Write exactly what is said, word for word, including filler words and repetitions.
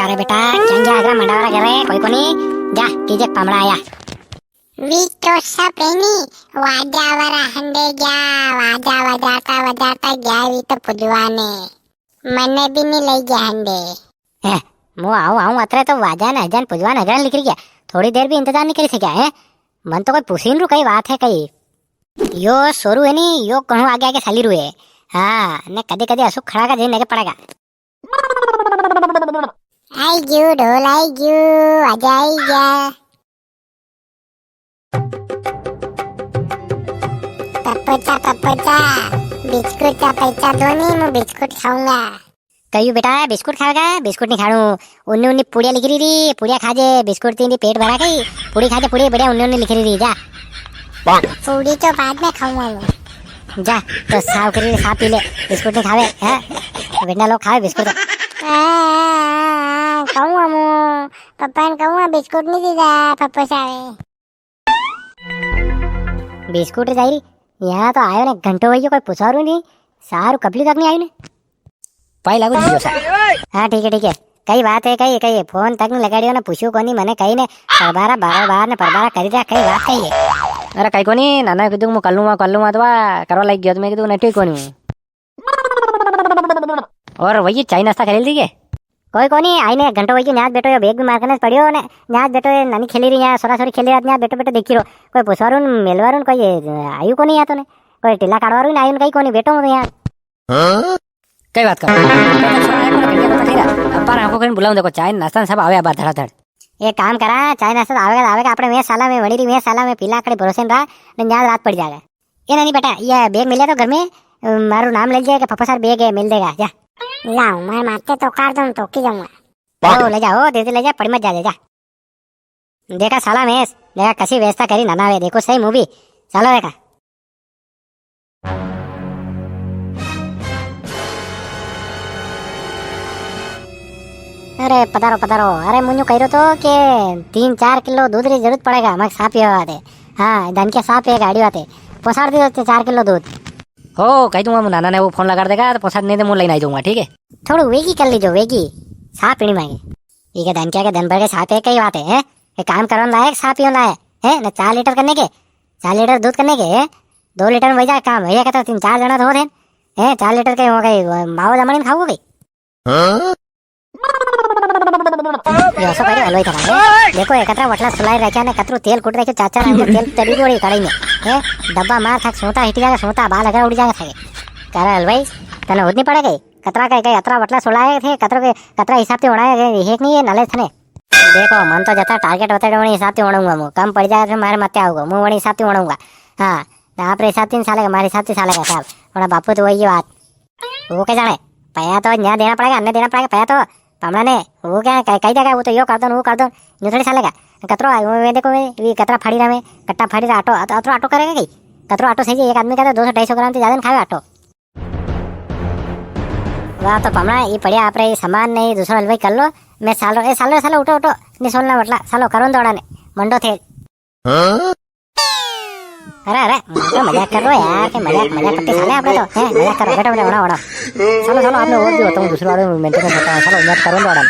अरे बेटा, क्या गया आगरा मंडावरा करे? कोई कोनी, जा, कीजे पामणा आया। वी तो सब है नी, वाजा वाला हंडे गया, वाजा वजाता वजाता गया वी तो पुजवा ने। मने भी नी लई गया हंडे। ए, मु आऊं, आऊं, अतरे तो वाजा ने हजान पुजवा ने हगरन लिकरी गया। थोड़ी देर भी इंतजार नी करी सक्या, है? मन तो कोई पूछी नी रू, कई बात है कई। यो सोरू है नी, यो घणो आगे आगे साली रू है। हाँ, ने कदे कदे असु खड़ा का जई नगे पड़ेगा। आई गयो ढोल, आई गयो, आजा, आई गया। पप्पूचा, पप्पूचा, बिस्कुट का पैसा दो नी, मैं बिस्कुट खाऊंगा। कहियो बेटा, बिस्कुट खावेगा? बिस्कुट नी खाणू। उन्नी उन्नी पुड़िया लिकरी री, पुड़िया खाजे, बिस्कुट ती पेट भरा गई। पुड़ी खाजे, पुड़ी बढ़िया उन्नी उन्नी लिकरी री, जा। पुड़ी तो बाद में खाऊंगा मैं। जा, तो साव करी, साव पी ले, बिस्कुट नी खावे, हैं? बेटा लोग खावे बिस्कुट। आ, आ, आ, आ, कहूँ हमू, पप्पा ने कहूँ, बिस्कुट नी दीदा, पप्पा सावे। बिस्कुट जाई री, यहाँ तो आयो ने घंटो वई गयो, कोई पूछवा रू नी, सारू कपली तक नी आयो ने। पाई लागू जीजो सा। हाँ, ठीक है, ठीक है। कई बात है, कई, कई फोन तक नी लगाड़ियो ने, पूछ्यो कोनी मने कई ने, परबारा, बारा बार ने परबारा करी रहा, कई बात कई है? अरे कई कोनी, नाना कीधु मु कर लूंगा, कर लूंगा, तो वा करवा लागी गयो, तो मैं कीधु नटी कोनी हूँ। और वही चाय नाश्ता कर ली के? कोई कोनी, आई ने एक घंटो वई गयो, न्याज बैठो, यो बैग भी मार कने पड़ियो ने, न्याज बैठो, ये नानी खेली री यहाँ, सोरा सोरी खेली री, न्याज बैठो बैठो देखी रो, कोई पूछवा रू ने, मेलवा रू ने, कोई आयु कोनी यहाँ तो ने, कोई टिल्ला काढ़वा रू ने आयु ने, कई कोनी, बैठो हूँ तो यहाँ। कई बात करो। अबार आंखों कहीं बुलाऊं, देखो, चाय नाश्ता सब आवे अबार धड़ाधड़। एक काम करा, चाय नाश्ता तो आवेगा, आवेगा, अपने में साला में वणी री में साला में पीला आकड़े भरोसे नी रहा, ने न्याज रात पड़ी जाएगा। ए नानी बेटा, ये बैग मिले तो घर में, अ, मारू नाम ले लीजिए कि पप्पा सार बैग है, मिल देगा, जा। लाओ, मैं माथे तो काट दूं, तो की जाऊंगा। ओ, ले जा, ओ, दे दे, ले जा, पड़ी मत जा, ले जा। देखा साला महेश, देखा कसी व्यवस्था करी नाना वे, देखो सही मूवी, चालो देखा। अरे पधारो, पधारो। अरे मुन्यू कह रहो तो के तीन चार किलो दूध री जरूरत पड़ेगा, मैं साफ पीवा दे। हाँ, धन के साफ एक गाड़ी वाते। पोसाड़ दे तो चार किलो दूध। हो, कह दूंगा, मु नाना ने वो फोन लगा देगा, तो पोसाड़ नी दे, मु लेने आई दूंगा, ठीक है? थोड़ू वेगी कर लीजो, वेगी। साफ पीनी मांगे। ये के धन क्या के धन भर के साफ है, कई बात है, हैं? ये काम करन लायक, साफ पीवन लायक, हैं? ना चार लीटर करने के, चार लीटर दूध करने के, हैं? दो लीटर में वही जाए काम, भैया कहता तीन चार जना तो हो थे, हैं? चार लीटर के हो गए, मावो जमानी खाओगे? हाँ? यो सो करे हलवाई करा है। देखो, ये कतरा वटला सुलाई रख्या ने, कतरो तेल कुट रख्यो, चार चार आंगुल तेल चढ़ी गयो कढ़ाई में। हैं? डब्बा मार थाक सूता हिट जाएगा, सूता बाल अगर उड़ जाएगा थाके। करे हलवाई, तने होद नी पड़े गई? कतरा का, का अतरा वटला सोलाए थे, कतरा के, कतरा हिसाब से उड़ाए, ये है कि नी, ये knowledge थने। देखो, मन तो जता target होते तो वणी हिसाब से उड़ाऊंगा मु, कम पड़ जाए तो मारे मत आओगा, मु वणी हिसाब से उड़ाऊंगा। हाँ, ना आप रे हिसाब से साले का, मारे हिसाब से साले का साहब, वणा बापू तो वही बात। वो क्या जाने, पया तो न्या देना पड़ेगा, अन्ने देना पड़ेगा पया तो, पामणा ने, वो क्या, कह, कह देगा, वो तो यो कर दो, वो कर दो, न्यू थोड़ी साले का। कतरो आयो, मैं देखो, मैं, ये कतरा फाड़ी रहा मैं, कट्टा फाड़ी रहा, आटो, अत-, अतरो आटो करेगा कई? कतरो आटो सही है, एक आदमी का तो दो सौ ढाई सौ ग्राम से ज्यादा नी खावे आटो। वाह, तो पामणा, ये पड़िया आप रे, ये सामान ने, ये दूसरा हलवाई कर लो, मैं सालो, ए, सालो, सालो, उठो, उठो, नी सोलना बटला, सालो, करो न दौड़ा ने, मंडो थे। हाँ? अरे, अरे, मैं तो मजाक कर रहा हूँ यार, कि मजाक, मजाक करते साले आपने तो, हैं, मजाक कर रहा, बैठो, बैठो, उड़ाओ, उड़ाओ। सालो, सालो, आपने और भी बताऊँ, दूसरे वाले में maintenance होता है, सालो, मजाक करो न दौड़ा ने।